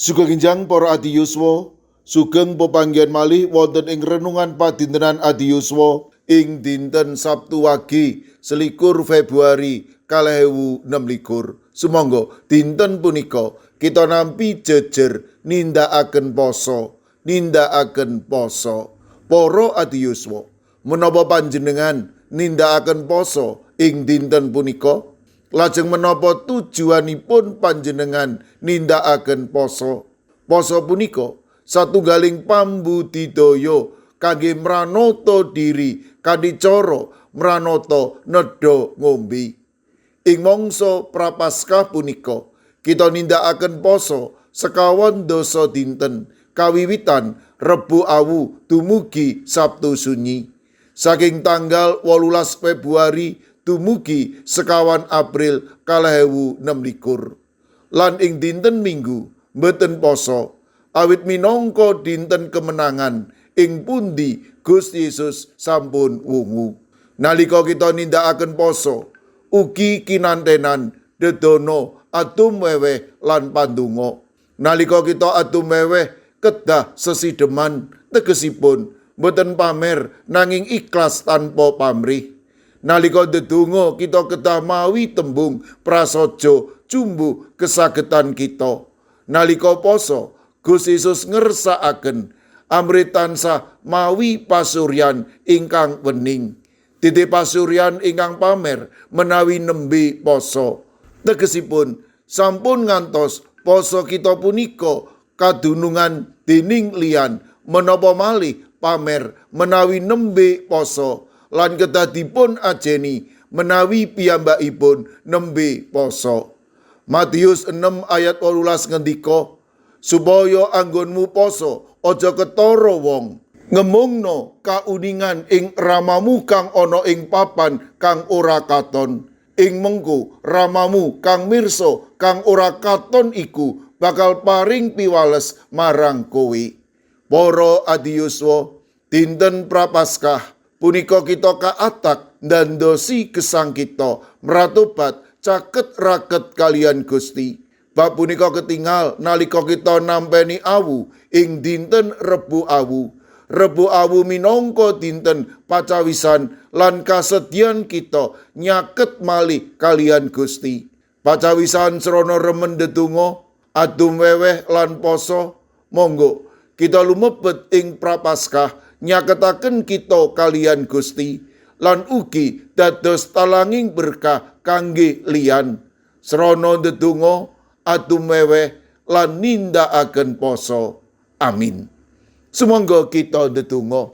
Sugeng enjang para adi yuswa, sugeng pepanggihan malih wonten ing renungan padintenan adi yuswa ing dinten Sabtu Wage 21 Februari 2026. Sumangga dinten punika kita nampi jejer nindakaken poso, nindakaken poso. Para adi yuswa, menapa panjenengan nindakaken poso ing dinten punika? Lajeng menapa tujuanipun panjenengan nindakaken poso? Poso punika satunggaling pambudidaya kangge mranata diri kanthi cara mranata nedha ngombe. Ing mangsa Prapaskah punika kita nindakaken poso sekawan dasa dinten kawiwitan Rebo Awu dumugi Sabtu Sunyi. Saking tanggal 18 Februari dumugi 21 April 2026. Lan ing dinten Minggu mboten poso, awit minangka dinten kemenangan ing pundi Gusti Yesus sampun wungu. Nalika kita nindakaken poso, ugi kinantenan dedono adum weweh lan pandonga. Nalika kita adum weweh kedah sesideman, tegesipun mboten pamer nanging ikhlas tanpa pamrih. Nalika ndedonga kita kedah mawi tembung prasaja jumbuh kesagetan kita. Nalika poso, Gusti Yesus ngersakaken amrih tansah mawi pasuryan ingkang wening. Titi pasuryan ingkang pamer menawi nembe poso. Tegesipun sampun ngantos poso kita punika kadunungan dening liyan, menapa malih pamer menawi nembe poso lan kedah dipun ajeni menawi piyambakipun nembe poso. Matius 6 ayat 18 ngendika, supaya anggonmu poso aja ketara wong, ngemungno kauningan ing ramamu kang ana ing papan kang ora katon. Ing mengko ramamu kang mirsa kang ora katon iku bakal paring piwales marang kowe. Para adi yuswa, dinten Prapaskah punika kita kaatak ndandosi gesang kita mratobat caket raket kalian Gusti. Bab punika ketingal nalika kita nampeni awu ing dinten Rebo Awu. Rebo Awu minangka dinten pacawisan lan kasedyan kita nyaket malih kalian Gusti. Pacawisan srana remen ndedonga, adum weweh lan poso. Monggo kita lumebet ing Prapaskah nyaketaken kita kalian Gusti lan ugi dados talanging berkah kangge liyan. Srana ndedonga, adum weweh lan nindakaken poso. Amin. Sumangga kita ndedonga.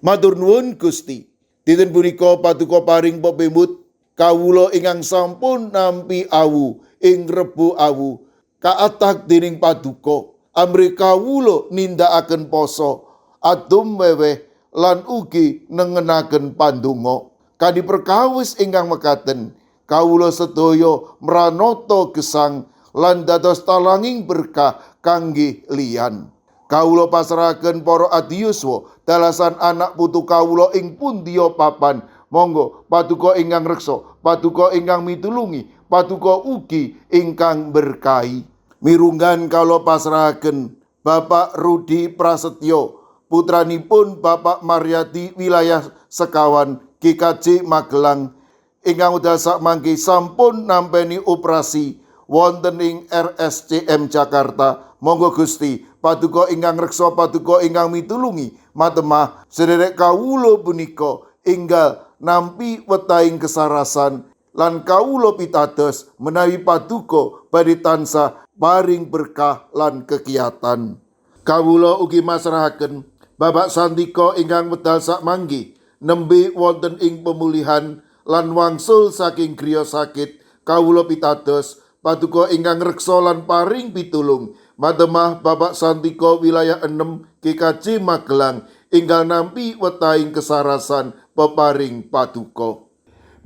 Matur nuwun Gusti. Dinten punika paduka paring pepimut kawula ingkang sampun nampi awu ing Rebo Awu kaatak dening paduka amrih kawula nindakaken poso, adum weweh lan ugi nengenaken pandonga. Kanthi perkawis ingkang mekaten kawula sedaya mranata gesang lan dados talanging berkah kangge liyan. Kawula pasrahaken para adi yuswa dalasan anak putu kawula ing pundiya papan. Monggo paduka ingkang reksa, paduka ingkang mitulungi, paduka ugi ingkang berkahi. Mirunggan kawula pasrahaken Bapak Rudi Prasetyo, putranipun Bapak Maryadi wilayah sekawan GKJ Magelang ingkang wekdal sakmangke sampun nampeni operasi wonten ing RSCM Jakarta. Monggo Gusti paduka ingkang reksa, paduka ingkang mitulungi, matemah sederek kawula punika enggal nampi wetahing kesarasan lan kawula pitados menawi paduka badhe tansah paring berkah lan kegiatan. Kawula ugi masrahaken Bapak Sandika ingkang wekdal sakmangke nembe wonten ing pemulihan lan wangsul saking griya sakit. Kawula pitados paduka ingkang reksa lan paring pitulung, matemah Bapak Sandika wilayah 6 GKJ Magelang enggal nampi wetahing kesarasan peparing paduka.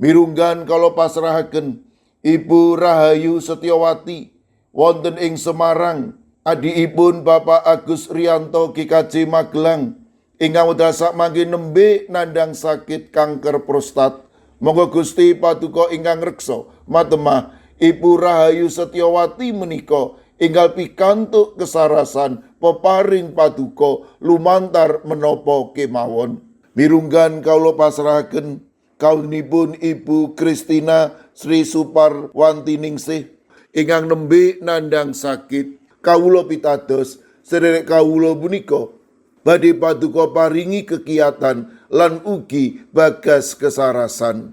Mirunggan kawula pasrahaken Ibu Rahayu Setiawati wonten ing Semarang, adikipun Bapak Agus Rianto GKJ Magelang ingkang wekdal sakmangke nembe nandhang sakit kanker prostat. Monggo Gusti paduka ingkang reksa, matemah Ibu Rahayu Setiawati menika enggal pikantuk kesarasan peparing paduka lumantar menapa kemawon. Mirunggan kawula pasrahaken kawulinipun Ibu Kristina Sri Suparwantiningsih ingkang nembe nandhang sakit. Kawula pitados sederek kawula punika badhe paduka paringi kekiatan lan ugi bagas kesarasan.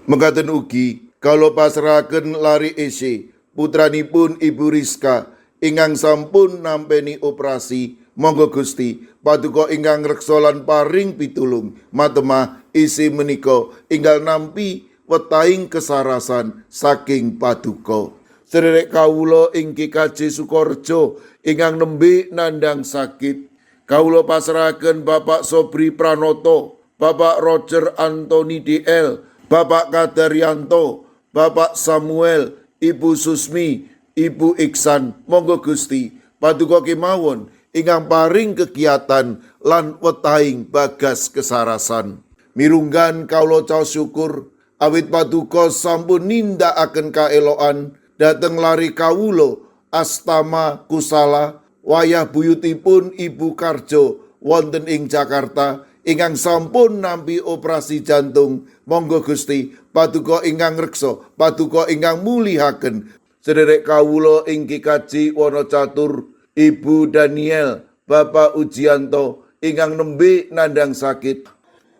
Mekaten ugi kawula pasrahaken lare Ese putranipun Ibu Rizka ingkang sampun nampeni operasi. Monggo Gusti paduka ingkang reksa lan paring pitulung matemah isi menika enggal nampi wetahing kesarasan saking paduka. Sederek kawula ing GKJ Sukorejo ingkang nembe nandhang sakit, kawula pasrahaken Bapak Sobri Pranoto, Bapak Roger Anthony DL, Bapak Kadaryanto, Bapak Samuel, Ibu Susmi, Ibu Iksan. Monggo Gusti paduka kemawon ingkang paring kegiatan lan wetahing bagas kesarasan. Mirunggan kawula caos syukur awit paduka sampun nindakaken kaeloan dhateng lare kawula Astama Kusala wayah buyutipun Ibu Karjo wonten ing Jakarta ingkang sampun nampi operasi jantung. Monggo Gusti paduka ingkang reksa, paduka ingkang mulihaken. Sederek kawula ing GKJ Wonocatur, Ibu Daniel, Bapak Ujianto ingkang nembe nandhang sakit.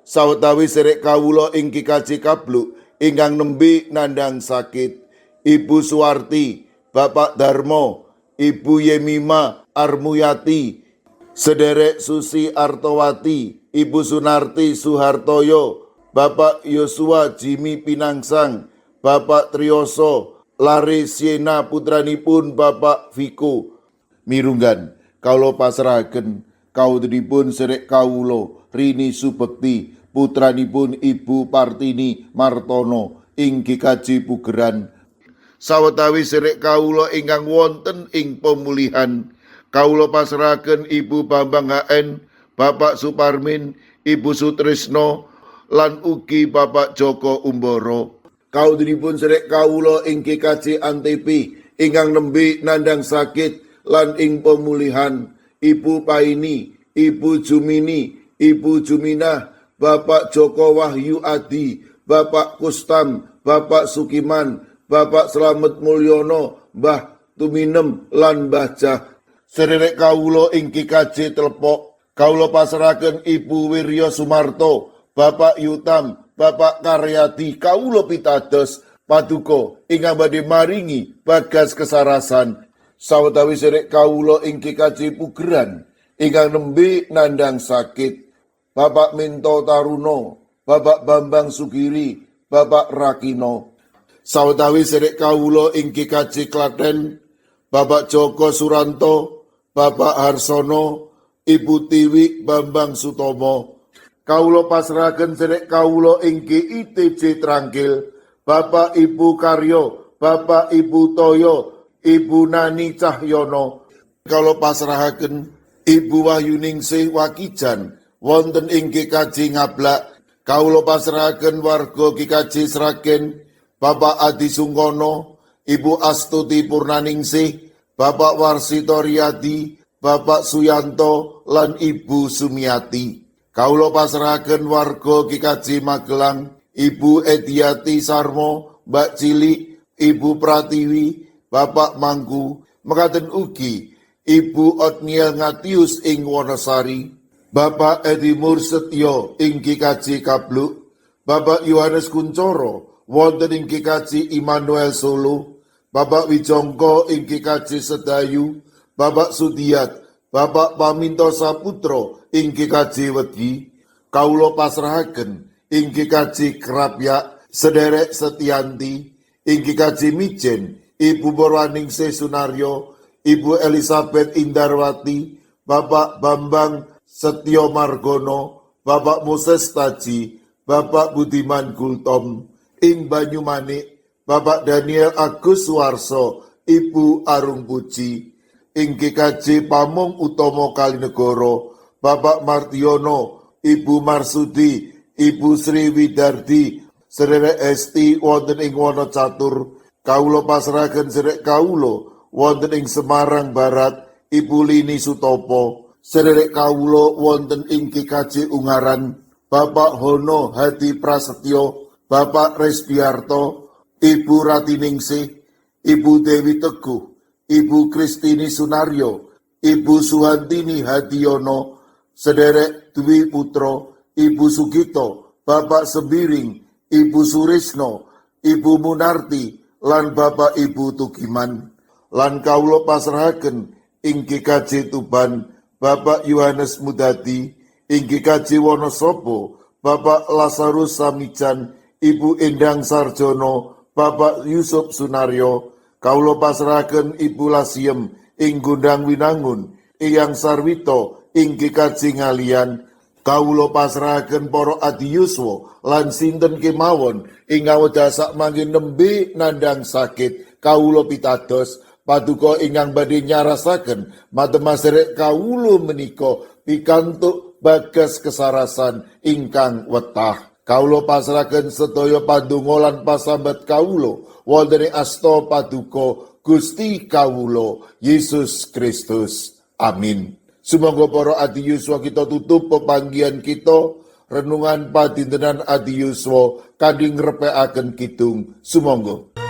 Sawetawis sederek kawula ing GKJ Kabluk ingkang nembe nandhang sakit, Ibu Suwarti, Bapak Darmo, Ibu Yemima Armuyati, Sederek Susi Artowati, Ibu Sunarti Suhartoyo, Bapak Yosua Jimmy Pinangsang, Bapak Triyoso, Lare Siena putranipun Bapak Viko. Mirunggan kawula pasrahaken kawuldipun sederek kawula Rini Subekti putranipun Ibu Partini Martono ing GKJ Pugeran. Sawetawis sederek kawula ingkang wonten ing pemulihan, kawula pasrahaken Ibu Bambang HN, Bapak Suparmin, Ibu Sutrisno, lan ugi Bapak Joko Umboro. Kawuldipun sederek kawula ing GKJ Antepi ingkang nembe nandhang sakit lan ing pemulihan, Ibu Paini, Ibu Jumini, Ibu Juminah, Bapak Joko Wahyu Adi, Bapak Kustam, Bapak Sukiman, Bapak Slamet Mulyono, Mbah Tuminem lan Mbah Jah. Sederek kawula ing GKJ Telepok, kawula pasrahaken Ibu Wirya Sumarto, Bapak Yutam, Bapak Karyadi. Kawula pitados paduka ingkang badhe maringi bagas kesarasan. Sawetawis sederek kawula ing GKJ Pugeran ingkang nembe nandhang sakit, Bapak Minto Taruno, Bapak Bambang Sugiri, Bapak Rakino. Sawetawis sederek kawula ing GKJ Klaten, Bapak Joko Suranto, Bapak Harsono, Ibu Tiwi Bambang Sutomo. Kawula pasrahaken sederek kawula ing GITJ Trangkil, Bapak Ibu Karyo, Bapak Ibu Toyo, Ibu Nani Cahyono. Kawula pasrahaken Ibu Wahyuningsih Wakijan wonten ing GKJ Ngablak. Kawula pasrahaken warga GKJ Sragen, Bapak Adi Sungkono, Ibu Astuti Purnaningsih, Bapak Warsito Riyadi, Bapak Suyanto, lan Ibu Sumiati. Kawula pasrahaken warga GKJ Magelang, Ibu Ediati Sarmo, Mbak Cilik, Ibu Pratiwi, Bapak Mangku, mekaten ugi Ibu Otniel Ngatius ing Wonosari, Bapak Edi Mursetyo ing GKJ Kabluk, Bapak Yohanes Kuncoro wonten ing GKJ Immanuel Solo, Bapak Wijongko ing GKJ Sedayu, Bapak Sudiat, Bapak Paminto Saputro ing GKJ Wedi. Kawula pasrahaken ing GKJ Krapyak sederek Setianti, ing GKJ Mijen Ibu Borwaningsih Sunaryo, Ibu Elizabeth Indarwati, Bapak Bambang Setyo Margono, Bapak Moses Taji, Bapak Budiman Gultom, ing Banyumanik, Bapak Daniel Agus Suwarso, Ibu Arung Puji, ing GKJ Pamong Utomo Kalinegoro, Bapak Martiono, Ibu Marsudi, Ibu Sri Widardi, sederek Esti wonten ing Wonocatur. Kawula pasrahaken sederek kawula wonten ing Semarang Barat, Ibu Lini Sutopo, sederek kawula wonten ing GKJ Ungaran, Bapak Hono Hadi Prasetyo, Bapak Resbiarto, Ibu Ratiningsih, Ibu Dewi Teguh, Ibu Kristini Sunaryo, Ibu Suhantini Hadiono, sederek Dwi Putro, Ibu Sugito, Bapak Sembiring, Ibu Surisno, Ibu Munarti, lan Bapak Ibu Tugiman. Lan kawula pasrahaken ing GKJ Tuban, Bapak Yohanes Mudadi, ing GKJ Wonosobo, Bapak Lazarus Samijan, Ibu Endang Sarjono, Bapak Yusuf Sunaryo, kawula pasrahaken Ibu Lasiem ing Gondang Winangun, Eyang Sarwito ing GKJ Ngalian, kawula pasrahaken para adiyuswa lan sinten kemawon ing awedasak mangke nembe nandhang sakit, kawula pitados paduka ingkang badhe nyarasaken matemaserek kawula menika pikantuk bagas kesarasan ingkang wetah. Kawula pasrahaken sedaya pandonga lan pasambat kawula wonten ing asta paduka Gusti kawula Yesus Kristus. Amin. Sumangga para adiyuswa, kita tutup pepanggihan kita renungan padintenan adiyuswa kanthi ngrepekaken kidung. Sumangga.